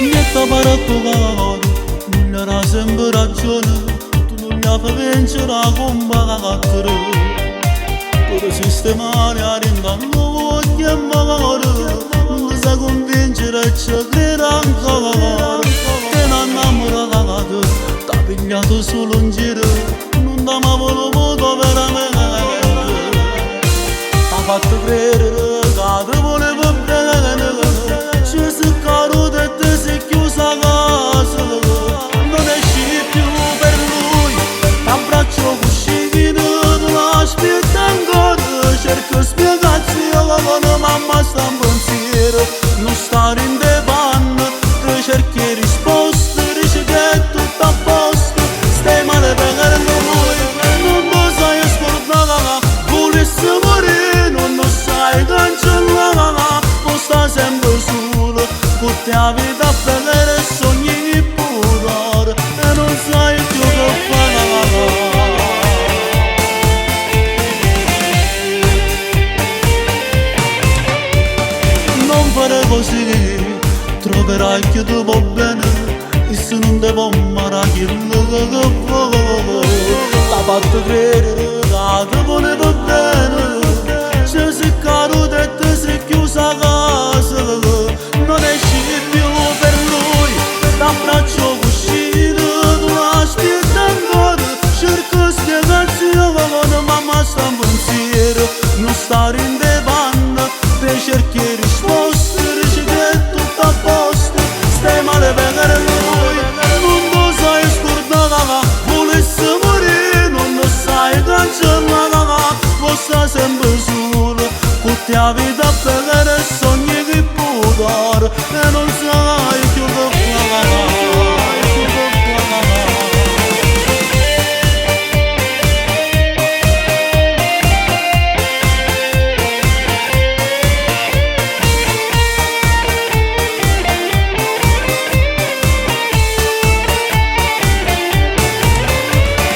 Miette para core, nun le dà sempre ragione, tu non la fai vincere a combattere. Per sistemare a dint' all'occhio e mare, non ti sai convincere e ci crede ancora. Te n'ha innamorato, t'ha pigliato solo in giro, non t'ha voluto veramente. T'ha fatto credere che ti voleva bene, ci sei caduto e ti sei chiusa a casa. Non esci più per lui, t'abbraccio cuscino, tu l'aspetti ancora, cerca spiegazione, mamma sta in pensiero, non stare in panni, ti cerchi risposte, dici che è tutto a posto, stai male per lui, non ti sai scordare, volessi morire, non lo sai cancellare, poi sta sempre solo, con te la vita per sogni pure, e non sai più che fare. Non fare così, troverai chi ti va bene, e se non ti va male chi lo vuole. T'ha fatto credere che ti voleva bene, ci sei caduto e ti sei chiusa a casa. Non esci più per lui, t'abbraccio cuscino, tu l'aspetti ancora, cerca spiegazione, mamma sta in pensiero, non stare in panni, te cerchi risposte, dici che è tutto a posto, stai male per lui, non ti sai scordare, volessi morire, non lo sai cancellare, poi sta sempre solo, con te la vita per sogni che può dare, e non sai più che fare.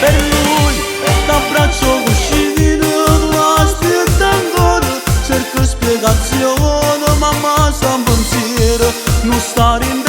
Per lui t'abbraccio cuscino, tu l'aspetti ancora, cerca spiegazione, mamma sta in pensiero, non stare in